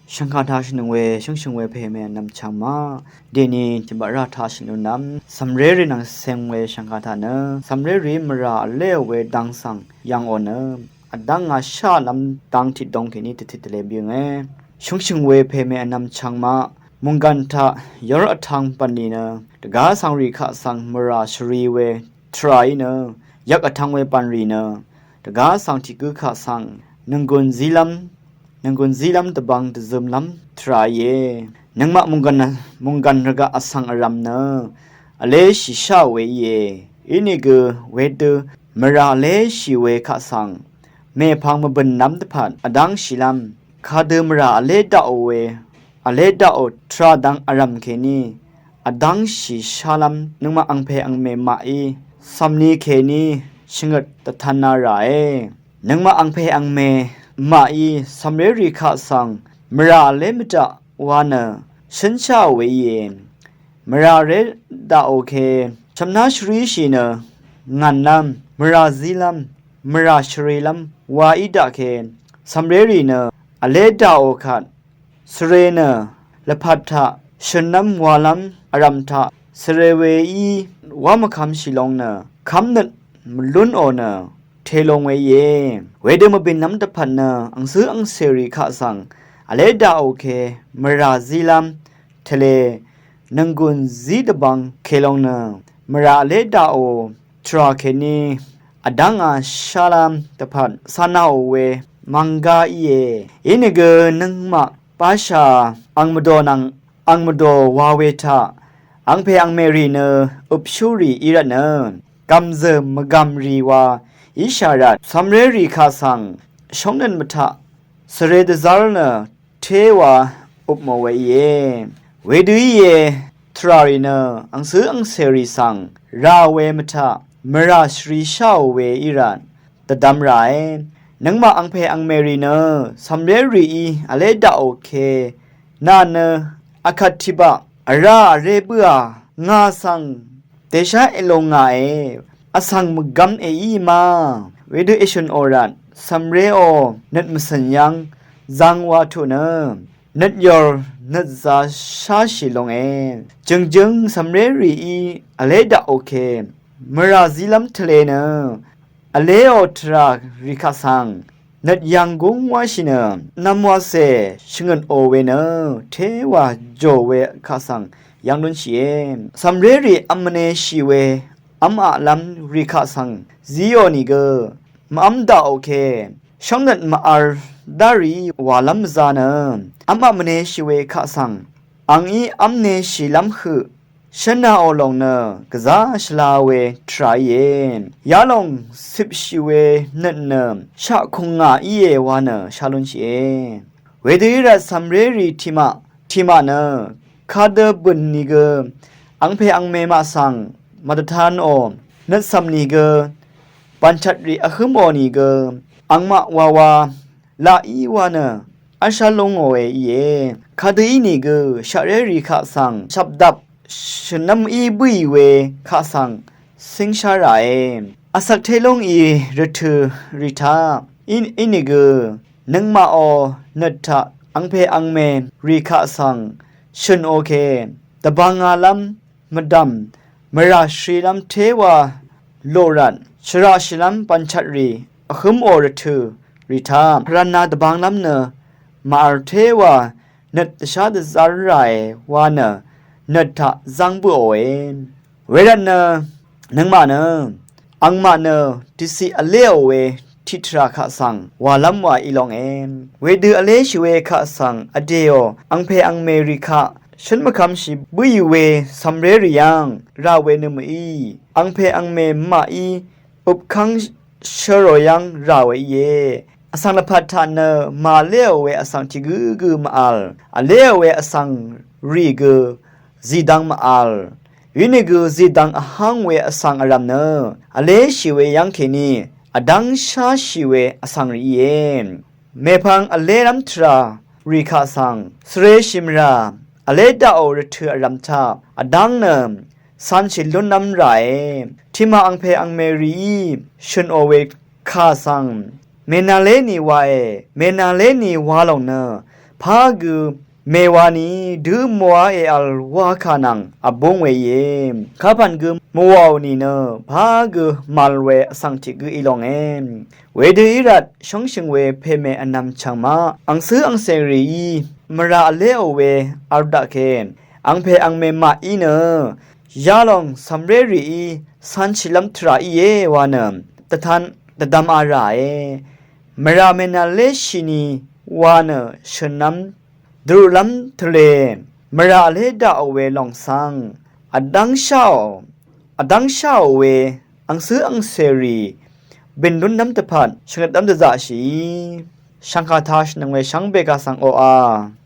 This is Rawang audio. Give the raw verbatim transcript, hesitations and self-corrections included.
Shvngkà taq shvnøng we shøngshøng we pè mè vnvm chvng ma. Deni tibaq rà taq shvnøng nvm cv̀mré rì nvng ceng we shvngkà taq nø cv̀mré rì mvrà vléò we dang svng yv̀ngò nø vdv́ng ngà shálv́m dang tiqdong kèní dvtit dvle byønge. Shøngshøng we pè mè vnvm chvng ma. Munggan taq yv́r vtvng bv̀nlì nø dvgá svng rì kaq svng mvrà shvri we tvrà í nø yvk vtvng we bv̀nrì nø dvgá svng tiq gǿ kaq svng nònggùn zílv́m nònggùn zílv́m dvbvng dvzømlv́m tvrà íe. Nøngmaq munggan munggan rvgaq vsvng vrvm nø vléshì sháò we íe. Inìgø wedø mvrà vléshì we kaq svng mèpvng mvbø̀nlv́m dvpvt vdv́ngshìlv́m kadø mvrà vlé daqò we vlé daqò tvrà dang vrv̀m kèní vdv́ngshì shálv́m nøngmaq angpè angmè maqí cv̀mni kèní shvngøt dvtv̄nā ràe. Nøngmaq angpè angmè maqí cv̀mré rì kaq svng mvrà vlé mvdaq wa nø shǿnsháò we íe. Mvrà ré daqò ke shvmná shvríshì nø ngv̀nlv́m mvrà zílv́m mvrà shvrilv́m wa í daqke cv̀mré rì nø vlé daqò kvt svre nø lvpat taq shø̀nlv́m walv́m vrv̀m taq svre we í wá mvkvmshì long nø kv́mnøt mvlúnò nø telong we íe. Wedø mvbìnlv́m dvpvt nø angcǿ angcèrì kaq svng vlé daqò ke mvrà zílv́m tvle nònggùn zí dvbvng kelong nø mvrà vlé daqò tvrà kèní vdv́ngā shálv́m dvpvt cānāò we mvnggá íe. Inìgø nøngmaq bashà ang mvdò nvng ang mvdò wa we taq angpè angmè rì nø øpshúrì í rvtnø gv̀mzø̀ mvgv̀m rì wa íshà rvt cv̀mré rì kaq svng shóngnøt mvtaq svre dvzv́r nø téwa øpmò we íe. Wedø íe tvrà rì nø angcǿ angcèrì svng rà we mvtaq mvrà shvri sháò we í rvt dvdvm ràe. Nøngmaq angpè angmè rì nø cv̀mré rìí vlé daqò ke nà nø akvt tibaq vrá vré bǿà ngà svng dèshá èlung ngàe vsvng mvgvm èí ma. Wedø èshø̀nò rvt cv̀mréò nøt mvcø̀n yv́ng zvng wa tuq nø nøt yòr nøt zā sháshì longe. Jø̀ngjøng cv̀mré rìí vlé daqò ke mvrà zílv́m tvle nø vléò tvrà rì kaq svng nøt yv̀ng gúng wáshì nø nvm wacè shvngø̀tò we nø téwa jò we kaq svng yv́ng lúnshìe. Cv̀mré rì v̄m mvneshì we v̄m aqlv́m rì kaq svng zíò nìgø mvv́m daqò ke shóngnøt mvvl dá rìí wàlv́m mvzā nø v̄m aq mvneshì we kaq svng angí v̄m neshìlv́m høq shvnāò lòng nø gvzá shvla we tvrà íe. Yalòng cipshì we nøt nø shaqkùng ngà íe wa nø shá lúnshìe. Wedø í rvt cv̀mré rì tiqmaq tiqmaq nø kadø bø̀n nìgø angpè angmè maq svng màdvtanò nøt cv̀m nìgø bv̀nchvtrì vhǿmò nìgø angmaq wawa laq í wa nø vshá lúngòe íe. Kadø ínìgø shaqré rì kaq svng shvpdvp shø̀nv́m í bǿì we kaq svng cíngshá ràe. Vsvk té lúngì rvtø̀ rì taq ínìgø nøngmaqò nøt taq angpè angmè rì kaq svng shø̀nò ke dvbvngālv́m mvdv̀m mvrà shvrilv́m téwa lò rvt shvraqshìlv́m bv̀nchvtrì vhǿmò rvtø̀ rì taq rvnā dvbvnglv́m nø màvl téwa nøt dvshá dvzv́r ràe wa nø nøt taq zv́ng bǿòe. Wervtnø nøngmaq nø angmaq nø tiqciq vléò we tiqtvrà kaq svng wàlv́m wa í longe. Wedø vléshì we kaq svng vdèò angpè angmè rì kaq shǿn mvkvmshì bǿì we cv̀mré rì yv́ng rà we nø mø̀í angpè angmè maqí øpkv́ng shørò yv́ng rà we íe. Vsvng lvpat taq nø màléò we vsvng tiq gǿ gǿ mvvl vléò we vsvng rì gø zìdvng mvvl. Inìgø zìdvng vháng we vsvng vrv̀m nø vléshì we yv́ng kèní vdv́ng sháshì we vsvng rì íe. Mèpvng vlélv́m tvrà rì kaq svng svreshì mvrà vlé daqò rvtø̀ vrv̀m taq vdv́ng nø cānshì lúnlv́m ràe. Tiqmaq angpè angmè rìí shø̀nò we kà svng mènàlé nì wae. Mènàlé nì wa lòng nø pá gø mèwani dø mòá èvl wákà nvng vbúng we íe. Kapv̀n gø mvwàò nìnø pá gø màvl we vsvng tiq gǿ í longe. Wedø í rvt shóngshø̀ng we pèmè vnvm chv̀ng maq angcǿ angcèrìí mvrà vléò we vl daqke. Angpè angmè maqí nø yalòng cv̀mré rìí cánshìlv́m tvrà íe wa nø dvtan dvdvm a ràe. Mvrà mènv̀n lé shìni wa nø shø̀nv́m dvrulv́m tvle mvrà vlé daqò we lòng svng vdv́ngsháò vdv́ngsháò we angcǿ angcèrì bø̀n lúnlv́m dvpvt shvngøtlv́m dvzaqshìí shv̀ngkà taq shvnøng we shvngbe kaq svng oqà